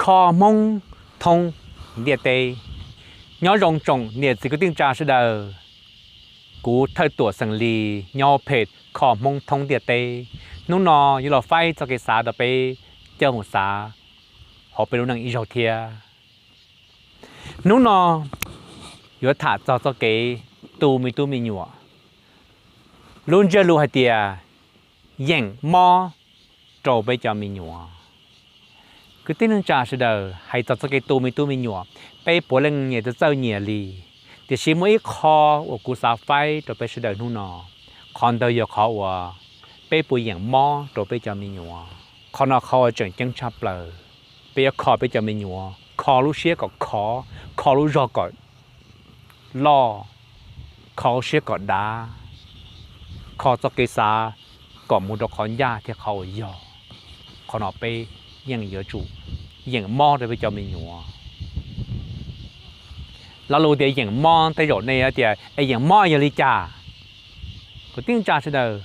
Kho Hmoob thoob ntiaj teb. Nyob zoo tsoom niam txiv kwv tij neej tsa sawv daws. Kuv Thawj Tuam xeem Lis nyob pem Kho Hmoob thoob ntiaj teb. Hnub no yuav los faib txoj kev xav rau peb coj mus xav hauv peb lub neej ib zaug thiab. Hnub no yuav tham txog txoj kev tu me tub me nyuam. Lub ntsiab lus hais tias yeem mob rau peb cov me nyuam. Kwv tij neej tsa sawv daws, hais txog txoj kev tu me tub me nyuam, peb puav leej nyias txawj txawj nyias li. Tiam sis muaj ib qho uas kuv xav faib rau peb sawv daws hnub no, qhov ntawd yog qhov uas peb puas yeem mob rau peb cov me nyuam. Qhov no qhov uas tseem ceeb tshaj plaws. Peb yuav kho peb cov me nyuam, kho lub siab kom khov, kho lub zog kom loj, kho lub siab kom dav, kho txoj kev xav kom mus rau qhov ncaj thiab qhov uas yog. Qhov no peb yeej yuav tsum yeem mob rau peb cov me nyuam. Lo lus tias yeem mob, tej zaum nej tias es yeem mob yog li cas? Kwv tij neej tsa sawv daws,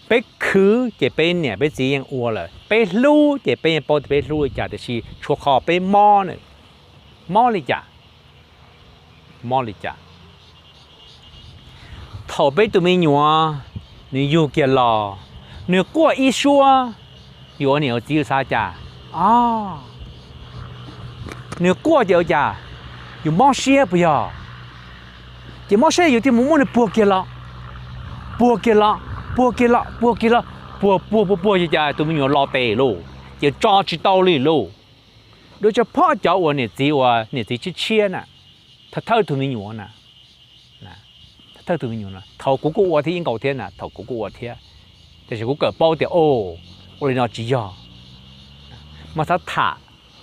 peb khwv ces peb niam peb txiv yeej ua lawm, peb hlub ces peb yeej paub tias peb hlub li cas, tiam sis tshuav qhov peb mob na, mob li cas? Mob li cas? Thaum peb tus me nyuam nws yug kiag los, nws quaj ib suab, yus ua niam ua txiv yus xav cas? O, nws quaj ces ua cas? Yus mob siab puas yog? Ces mob siab yus thiaj mus muab nws puag kiag los, puag kiag los, puag kiag los, puag kiag los, puag puag puag puag ces cas tus me nyuam los tes lauj, ces tso tsis tau li lauj. Dua tsov phob cov uas niam txiv uas niam txiv tshiab tshiab na, thawj thawj tus me nyuam na, thawj thawj tus me nyuam na, thaum kuv kuj ua thiab ib nkaus thiab na, thaum kuv kuj ua thiab, tiam sis kuv kawm paub tias o, ua li no tsis yog. Mas xav tham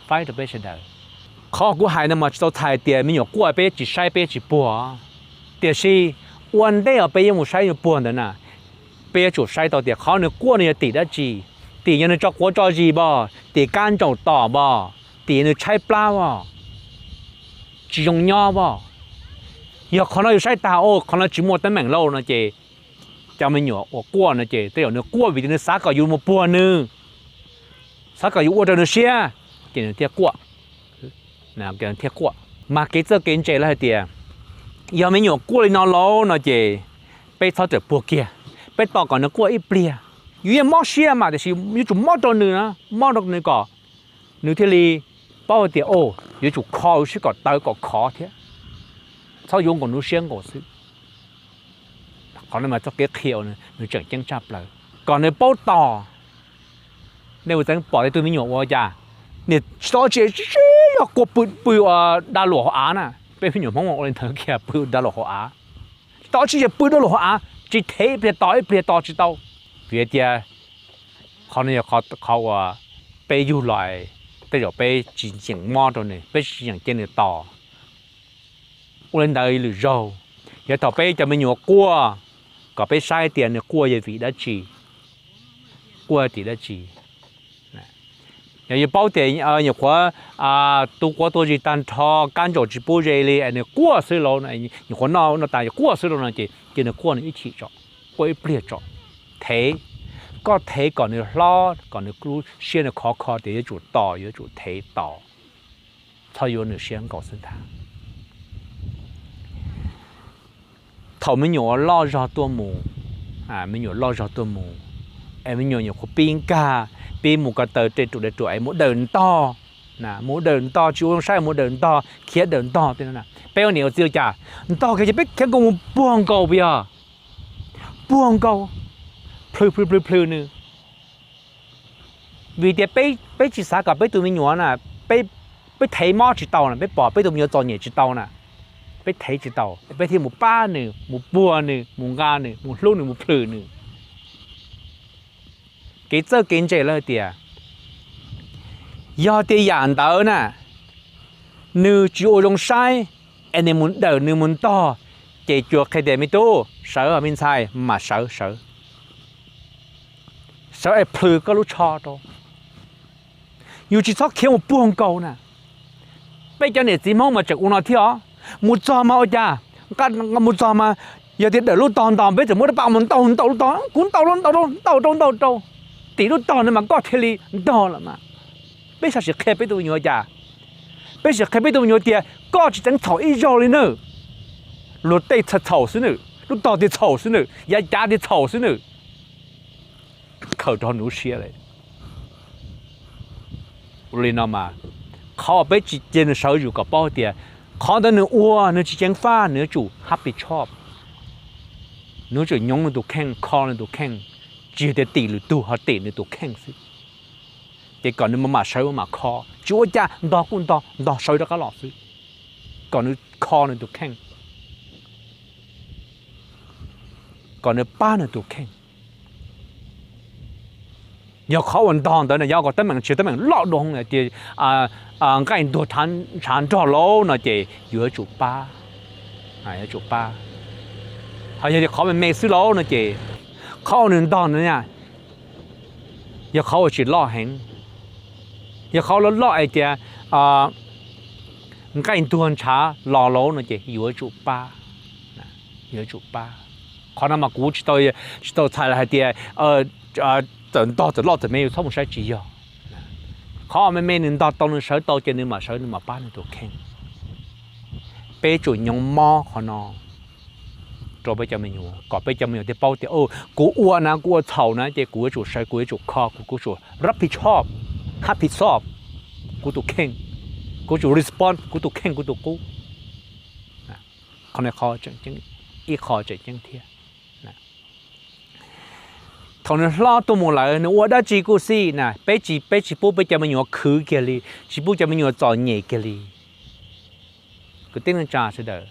faib rau peb sawv daws. Qhov kuv hais no mas tsis tau txhais tias me nyuam quaj peb tsis saib peb tsis puag, tiam sis ua ntej uas peb yuav mus saib nws puag ntawd na, peb yuav tsum saib tau tias qhov nws quaj no yog tim dab tsi. Tim yog nws tso quav tso zis pom, tim kab ntsaum tom pom, tim yog nws tshaib plab pom, tsis zoo nyob pom. Yog qhov no yus saib tag, o, qhov no tsis muaj teeb meem lauj no ces cov me nyuam uas quaj no ces tej zaum nws quaj vim tias nws xav kom yus mus puag nws, xav kom yus ua rau nws siab, ces nws thiaj quaj, thiaj quaj. Mas kev txawj kev ntse lawv hais tias yog me nyuam quaj li no lauj no ces peb txhob rawm puag kiag, peb tos kom nws quaj ib pliag. Yus yeej mob siab mas tiam sis yuav tsum mob rau nws na, mob rau nws kom nws thiaj li paub hais tias o, yuav tsum kho lub siab kom tawv kom khov thiab, txhob yuav nkaus nws siab nkaus xwb. Qhov no mas txoj kev qhia uas nws tseem ceeb tshaj plaws kom nws paub tos. Nej ua txeev pom tej tug me nyuam ua cas, niam tsis tau tsis, yog quaj pw pw ua da luam hauv av na, peb me nyuam Hmoob ua li ntawd kiag, pw da luam hauv av, tsis tau tsis yog pw da luam hauv av, tsis thev ib pliag tos ib pliag tos tsis tau. Vim hais tias qhov no yog qhov uas peb yug los, tej zaum peb tsis yeem mob rau nws, peb tsis yeem cia nws tos. Ua li ntawd lwm zaug, yog thaum peb cov me nyuam quaj, kom peb saib tias nws quaj yog vim dab tsi, quaj tim dab tsi. Yog yuav paub tias nyuam qhuav tu quav tu zis tag nrho, kab ntsaum tsis pub ze li es nws quaj xwb lauj, nyuam qhuav noj noj tas quaj xwb lauj no ces cia nws quaj nws ib chim tso, quaj ib pliag tso, thev. Koj thev kom nws hlob, kom nws lub siab nws khov kho tias yuav tsum tos, yuav tsum thev tos, txhob yuav nws siab nkaus xwb ntag. Thaum me nyuam loj zog tuaj mus, me nyuam loj zog tuaj mus, es me nyuam nyuam qhuav pib nkag, pib mus ko taw rem ruam rem ruam es mus dawm ntog, mus dawm ntog tsis ua zoo saib mus dawm ntog khiav dawm ntog tej no, peb ua niam ua txiv ua cas ntog kiag ces peb khiav nkaus mus puag nkaus puas yog? Puag nkaus, plhws plhws plhws plhws nws. Vim tias peb tsis xav kom peb tus me nyuam na, peb thev mob tsis tau na, peb pom peb tus me nyuam txom nyem tsis tau na, peb thev tsis tau, peb thiaj mus pab nws, mus puag nws, mus nqa nws, mus hlub nws, mus plhws nws. Kev txawj kev ntse lawv hais tias yog tias yam ntawd na, nws tsis ua zoo saib, es nws mus dawm nws mus ntog, ces cuag qhia tias me tub sawv, me ntxhais mam sawv sawv, sawv es plhws koj lub tsho rau. Yus tsis txhob khiav mus puag nkaus na. Peb cov niam txiv Hmoob mas tseem ua no thiab os. Mus txog mas ua cas, mus txog mas yog tias dawm lub tog ntog peb txawm muab rab pam mus ntaus ntaus lub tog, kuv ntaus rau ntaus rau ntaus rau ntaus rau tim lub tog ntawd mas koj thiaj li ntog lawm mas. Peb sab sim qhia peb tus me nyuam cas, Peb sim qhia peb tus me nyuam tias koj tsis teev txhaum ib zaug li nawb. Luag tej txhaum xwb nawb, lub tog tias txhaum xwb nawb, yav cav tias txhaum xwb nawb. Khaws rau nws lub siab lawm. Ua li no mas, qhov uas peb tsis cia nws sawv yus kom paub tias qhov ntawd nws ua nws tsis ceev faj, nws yuav tsum happy chop. Nws yuav tsum nyoov nws tus kheej, kho nws tus kheej, tsis yog tias tim lwm tug ho tim nws tus kheej xwb. Ces kom nws maj mam sawv maj mam kho, tsis ua cas, ntog kuj ntog, ntog sawv rov qab los xwb. Kom nws kho nws tus kheej, kom nws pab nws tus kheej. Yog qhov uas ntog ntawd no yog kom teeb meem tsis teeb meem loj dua hais tias nqaij ntuag ntshav nrog lauj no ces yus yuav tsum pab, yuav tsum pab. Ho yog tias qhov me me xwb lauj no ces qhov uas nws ntog ntawd na yog qhov uas tsis loj heev. Yog qhov loj loj hais tias nqaij ntuag ntshav los lauj no ces yuav tsum pab, yuav tsum pab. Qhov no mas kuv tsis tau, tsis tau txhais hais tias txawm ntog txawm loj txawm me yus txhob mus saib, tsis yog. Qhov me me nws ntog tau nws sawv tau ces nws mam sawv nws mam pab nws tus kheej. Peb tsum nyoov mob qhov no rau peb cov me nyuam kom peb cov me nyuam thiaj paub tias kuv ua na, kuv ua txhaum na ces kuv yuav tsum sawv, kuv yuav tsum kho, kuv yuav tsum rab phi choj, hab phi xoj kuv tus kheej, kuv yuav tsum respond kuv tus kheej kuv tus qub. Qhov no ib qho tseem ceeb thiab. Thaum nws hlob tuaj mus lawm nws ua dab tsi kuj xij na, peb tsis, peb tsis pub peb cov me nyuam khwv kiag li, tsis pub cov me nyuam txom nyem kiag li. Kwv tij neej tsa sawv daws,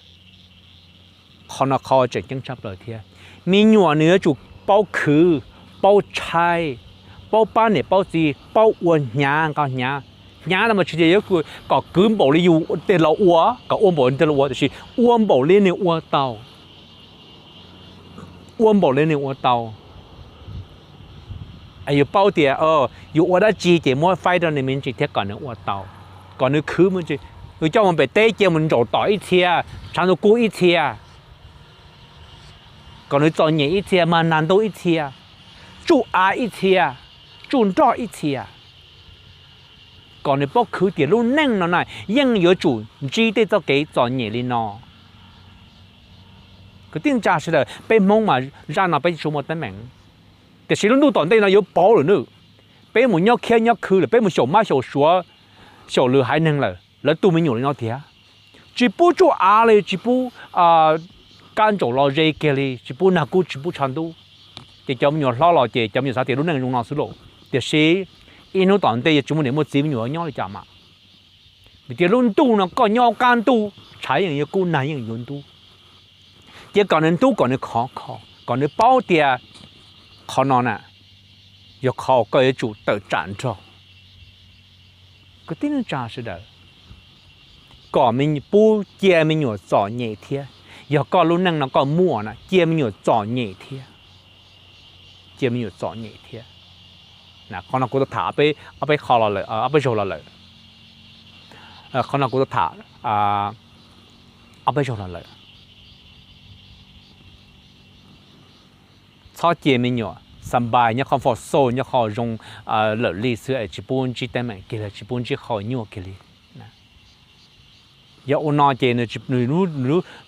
qhov no qhov tseem ceeb tshaj plaws thiab. Me nyuam nws yuav tsum paub khwv, paub tshaib, paub pab niam paub txiv, paub ua hnyav nqa hnyav. Hnyav no mas tsis tias yuav kom khwv npaum li yus tej laus ua, kom ua npaum li tej laus ua, tiam sis ua npaum li nws ua tau. Ua npaum li nws ua tau. Yus paub tias yus ua dab tsi ces muab faib rau nws me ntsis thiab kom nws ua tau, kom nws khwv me ntsis. Yus coj mus pem teb cia mus ntsaum tom ib txhia, tshav ntuj kub ib txhia, kom nws txom nyem ib txhia, mag nag ntuj ib txhia, tsuj av ib txhia, tsuj nroj ib txhia, kom nws paub khwv tias lub neej no na yeej yuav tsum ntsib tej txoj kev txom nyem li no. Kwv tij neej tsa sawv daws, peb Hmoob mas zaj no peb tsis tshua muaj teeb meem, tiam sis lub ntuj tom ntej no yuav pauv lawm nawb. Peb mus nyob khiab nyob khw lawm, peb mus xyaum mab xyaum suav, xyaum lwm haiv neeg lawm, lawv tu me nyuam li no tiag. Tsis pub tsuj av li, tsis pub kab ntsaum los ze kiag li, tsis pub nag kub tsis pub tshav ntuj. Ces cov me nyuam hlob los ces cov me nyuam xav tias lub neej zoo no xwb lauj. Tiam sis ib hnub tom ntej yog tsis muaj niam muaj txiv me nyuam nyob li cas mas. Vim tias lub ntuj no koj nyob qab ntuj, tshav yeej yuav kub nag yeej yuav ntub. Ces kom nws ntub kom nws khov kho, kom nws paub tias qhov no na yog qhov koj yuav tsum tawm tsam nrog. Kwv tij neej tsa sawv daws, kom pub cia me nyuam txom nyem thiab. Yog koj lub neej no koj muaj na cia me nyuam txom nyem thiab. Cia me nyuam txom nyem thiab. Qhov no kuv tau tham ob peb qho los lawm, ob peb zaug los lawm. Qhov no kuv tau tham ob peb zaug los lawm. Txhob cia me nyuam xa npais nyob qhov fo xauj nyob qhov zoo lawm li xwb es tsis pub ntsib teeb meem kiag li, tsis pub ntsib qhov nyuaj kiag li. Yog ua no ces nws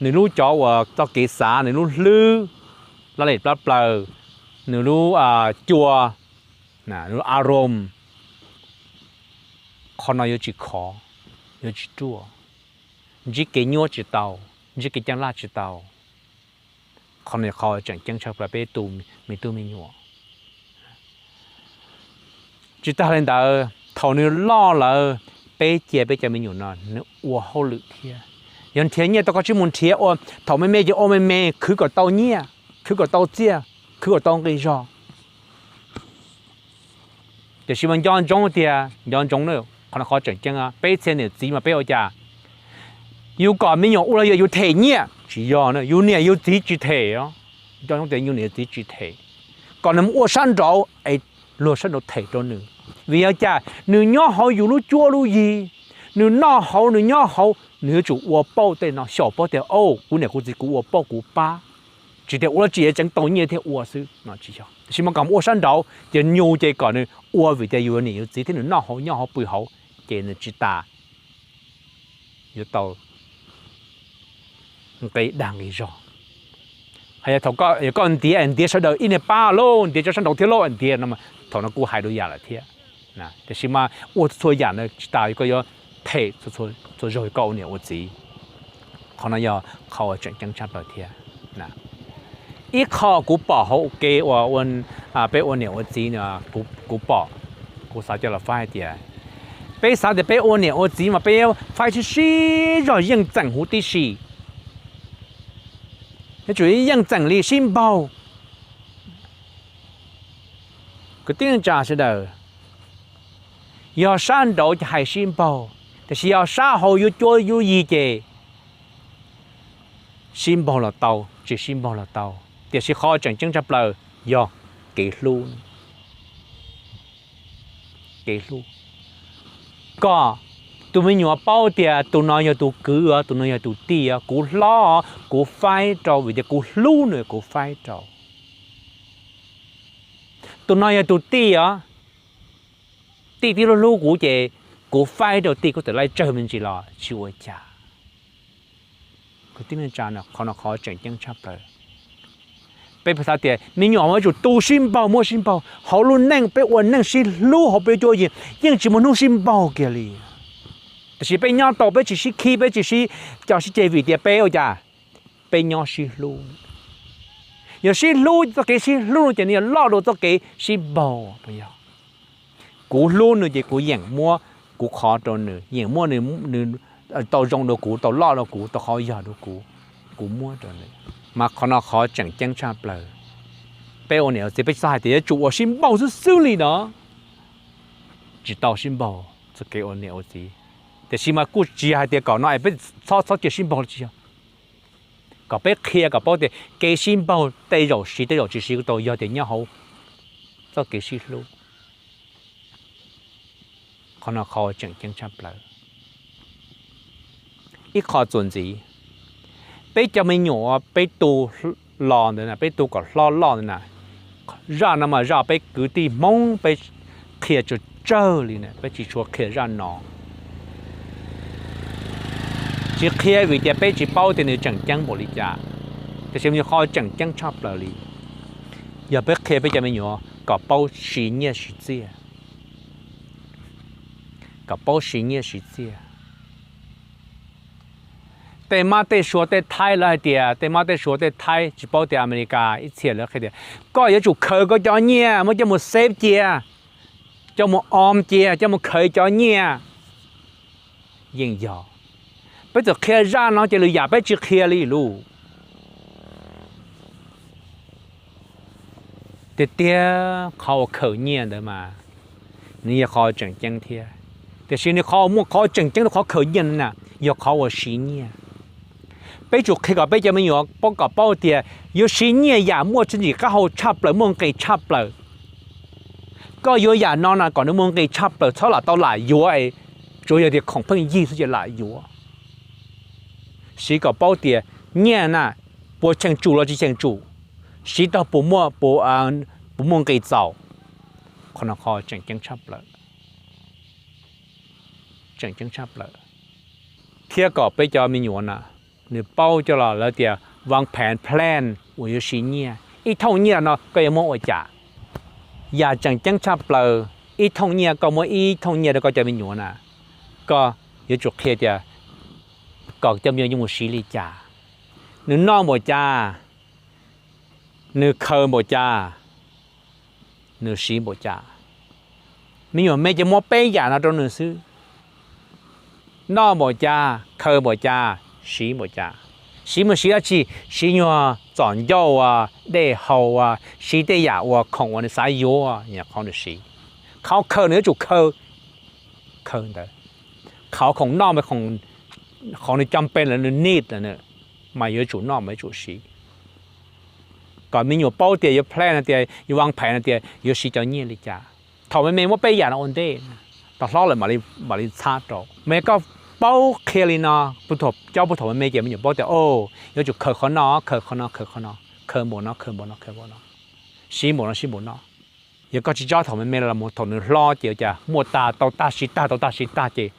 lub cov uas txoj kev xav, nws lub hlwb, laj lim plab plaws, nws lub cua, nws lub arom, qhov no yuav tsis khov, yuav tsis ruaj, ntsib kev nyuaj tsis tau, ntsib kev ceeb laj tsis tau. Qhov no qhov tseem ceeb tshaj plaws peb tu me tub me nyuam. Tsis tag li ntawd, thaum nws loj lawm, peb cia peb cov me nyuam no nws ua hauj lwm thiab. Yog nrhiav nyiaj tau koj tsij mus nrhiav ua, thaum me me ces ua me me, khwv kom tau nyiaj, khwv kom tau txiaj, khwv kom tau nqi zog. Tiam sis mas nco ntsoov tias, nco ntsoov na, qhov no qhov tseem ceeb, peb txhia niam txiv mas peb ua cas? Yus kom me nyuam ua los yog yus them nyiaj? Tsis yog na, yus niam yus txiv tsis them. Nco ntsoov tias yus niam yus txiv tsis them, kom nws mus ua sab nraud es luag sab nraud them rau nws. Vim yog cas? Nws nyob hauv yus lub cuab lub yig, nws noj hauv, nws nyob hauv, nws yuav tsum ua pauj tej no xyaum paub tias, o, kuv niam kuv txiv kuv ua pauj kuv pab, tsis tias ua dab tsi tseev tau nyiaj thiaj ua xwb no tsis yog. Tiam sis mas kom mus ua sab nraud ces yus ces kom nws ua vim tias yus niam yus txiv thiab nws noj hauv nyob hauv pw hauv, ces nws tsis tas yuav tau nqi dag nqi zog. Hos yog thaum koj, yog koj ntiav, ntiav sawv daws ib niag pab lauj, ntiav cov sab nraud thiab lauj, ntiav no, thaum no kuj hais dua yam lawm thiab. Tiam sis mas ua txhua yam no tsis tas koj yuav them txhua zaug koj ua niam ua txiv. Qhov no yog qhov uas tseem ceeb tshaj plaws thiab. Ib qho kuv pom hauv kev uas peb ua niam ua txiv no, kuv pom, kuv xav coj los faib hais tias, peb xav tias peb ua niam ua txiv mas peb faib sib sib zog yeej txeem huv tib si, yuav tsum yeej txeem li sib npaug. Kwv tij neej tsa sawv daws, yog sab nraud ces hais sib npaug, tiam sis yog sab hauv yuav cuab yuav yig ces sib npaug los tau, tsis sib npaug los tau, tiam sis qhov tseem ceeb tshaj plaws yog kev hlub. Kev hlub, kom tus me nyuam paub tias tus no yog tus kwv os, tus no yog tus tij os, kuv hlob os, kuv faib rau vim tias kuv hlub nws kuv faib rau. Tus no yog tus tij os, tij tib lub hlub kuv ces kuv faib rau tij, kuv tawm laij tsawg me ntsis los tsis ua cas. Kwv tij neej tsa, qhov no qhov tseem ceeb tshaj plaws. Peb puas xav tias me nyuam yuav tsum tu sib npaug, muab sib npaug hauv lub neej, peb ua neej sib hlub hauv peb cuab yig yeej tsis muaj hnub sib npaug kiag li. Tiam sis peb nyob tau peb tsis sib khib, peb tsis sib co sib ceg vim tias peb ua cas, peb nyob sib hlub. Yog sib hlub, txoj kev sib hlub no ces nws yog loj dua txoj kev sib npaug puas yog? Kuv hlub nws ces kuv yeem muab kuv qhov rau nws, yeem muab nws tau zoo dua kuv, tau loj dua kuv, tau qhov yog dua kuv, kuv muab rau nws. Mas qhov no qhov tseem ceeb tshaj plaws. Peb ua niam ua txiv peb tsis txhob hais tias yuav tsum ua sib npaug xwb xwb li no. Tsis tau sib npaug txoj kev ua niam ua txiv. Tiam sis mas kuj tsis yog hais tias kom no es peb txhob txhob cia sib npaug, tsis yog. Kom peb qhia kom paub tias kev sib npaug tej zaum siv tej zaum tsis siv kuj tau yog tias nyob hauv txoj kev sib hlub. Qhov no qhov tseem ceeb tshaj plaws. Ib qho txuas ntxiv, peb cov me nyuam peb tu los ntawd na, peb tu kom hlob loj ntawd na, zaj no mas zaj peb kwv tij Hmoob peb qhia tsawg tsawg li na, peb tsis tshua qhia zaj no. Tsis qhia vim tias peb tsis paub tias nws tseem ceeb npaum li cas, tiam sis nws qhov tseem ceeb tshaj plaws li yog peb qhia peb cov me nyuam kom paub siv nyiaj siv txiaj. Kom paub siv nyiaj siv txiaj. Tej mab tej sua tej Thaib lawv hais tias, tej mab tej sua tej Thaib tsis paub tias Amelikas ib txhia lawv qhia tias koj yuav tsum khaws koj cov nyiaj muab coj mus save cia, coj mus om cia, coj mus khaws cov nyiaj. Yeej yog. Peb txawm qhia zaj no ces lwm yam peb tsis qhia li lauj. Tiag tiag qhov uas khaws nyiaj ntawd mas nws yog qhov tseem ceeb thiab, tiam sis nws qhov uas muaj qhov tseem ceeb rau qhov khaws nyiaj na yog qhov uas siv nyiaj. Peb tsum qhia kom peb cov me nyuam paub, kom paub tias yuav siv nyiaj yam muaj txiaj ntsig qab hau tshaj plaws, muaj nqis tshaj plaws. Koj yuav yam no na kom nws muaj nqis tshaj plaws, txhob lam tau lam yuav, tsuas yog tias khoom pheej yig xwb ces lam yuav. Siv kom paub tias nyiaj na puas cheem tsum los tsis cheem tsum, siv tau puas muaj, puas muaj nqis txaus. Qhov no qhov tseem ceeb tshaj plaws, tseem ceeb tshaj plaws. Thiab kom peb cov me nyuam na, nws paub coj los lawv tias vaj phees plan uas yuav siv nyiaj, ib thooj nyiaj no koj yuav muab ua cas. Yam tseem ceeb tshaj plaws, ib thooj nyiaj, koj muab ib thooj nyiaj rau koj cov me nyuam na, koj yuav tsum qhia tias kom cov me nyuam yuav mus siv li cas, nws noj npaum cas, nws khaws npaum cas, nws siv npaum cas. Me nyuam me ces muab peb yam no rau nws xwb: noj npaum cas, khaws npaum cas, siv npaum cas. Siv mus siv dab tsi? Siv nyuag txom ncauj ua, dej haus ua, siv tej yam ua khoom uas nws xav yuav, qhov nws siv. Qhov khaws nws yuav tsum khaws, khaws ntawd. Qhov khoom noj, qhov nws cam pes lawm, nws need lawm, mas yuav tsum noj mas yuav tsum siv. Kom me nyuam paub tias yuav plan no tias, yuav vaj phees no tias yuav siv cov nyiaj li cas. Thaum me me muab peb yam no ua ntej, tau hlob lawm mam li txhab rau. Mas yog koj paub qhia li no, cob puag thaum me me ces me nyuam paub tias, o, yuav tsum khaws qhov no, khaws qhov no, khaws qhov no, khaws npaum no, khaws npaum no, khaws npaum no, siv npaum no, siv npaum no. Yog koj tsis cob thaum me me los mus thaum nws hlob ces cas muaj tag tau tag, siv tag tau tag, siv tag ces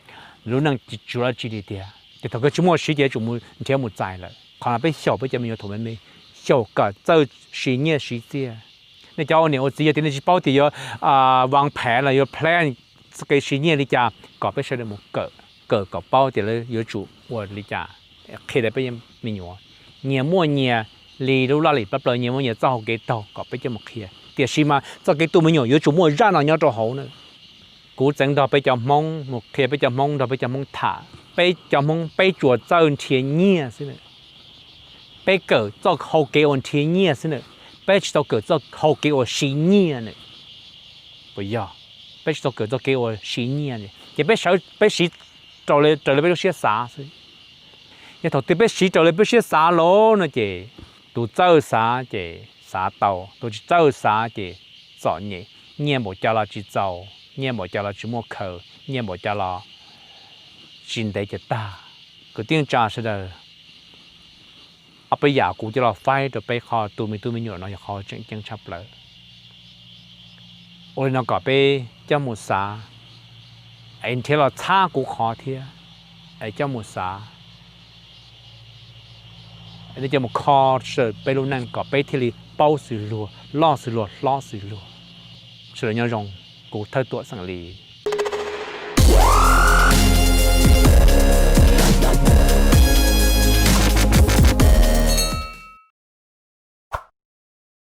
lub neej tsis tshua dab tsi li tiag. Thaum kawg tsis muaj siv ces yuav tsum mus nrhiav mus txais lawm. Qhov no peb xyaum peb cov me nyuam thaum me me, xyaum kom txawj siv nyiaj siv txiaj. Nej cov ua niam ua txiv yog tias nej tsis paub tias yuav vav phem los yuav plan kev siv nyiaj li cas kom peb sawv daws mus kawm, kawm kom paub tias lawv yuav tsum ua li cas, qhia rau peb me nyuam. Nyias muaj nyias li lub laj lim plab plaws, nyias muaj nyias txoj hau kev taug kom peb coj mus qhia. Tiam sis mas txoj kev tu me nyuam yuav tsum muaj zaj no nyob rau hauv na. Kuv txeev nrog peb cov Hmoob mus qhia peb cov Hmoob, nrog peb cov Hmoob tham. Peb cov Hmoob peb tsuas txawj nrhiav nyiaj xwb na. Peb kawm txoj hau kev uas nrhiav nyiaj xwb na, peb tsis tau kawm txoj hau kev uas siv nyiaj na. Puas yog? Peb tsis tau kawm txoj kev uas siv nyiaj na ces peb sawv, peb siv raws li peb lub siab xav xwb. Yog thaum twg peb siv raws li peb siab xav lawm no ces tus txawj xav ces xav tau, tus tsis txawj xav ces txom nyem, nyiaj npaum cas los tsis txaus, nyiaj npaum cas los tsis muaj khaws, nyiaj npaum cas los tsis ntev ces tag. Kwv tij neej tsa sawv daws, ob peb yam kuv coj los faib rau peb qhov tu me tub me nyuam no yog qhov tseem ceeb tshaj plaws. Ua li no kom peb coj mus xav, es nrhiav los txhab kuv qhov thiab, es coj mus xav, es coj mus kho sawv daws peb lub neej kom peb thiaj li paub xws luag, loj xws luag, hlob xws luag. Sawv daws nyob zoo, kuv Thawj Tuam xeem Lis.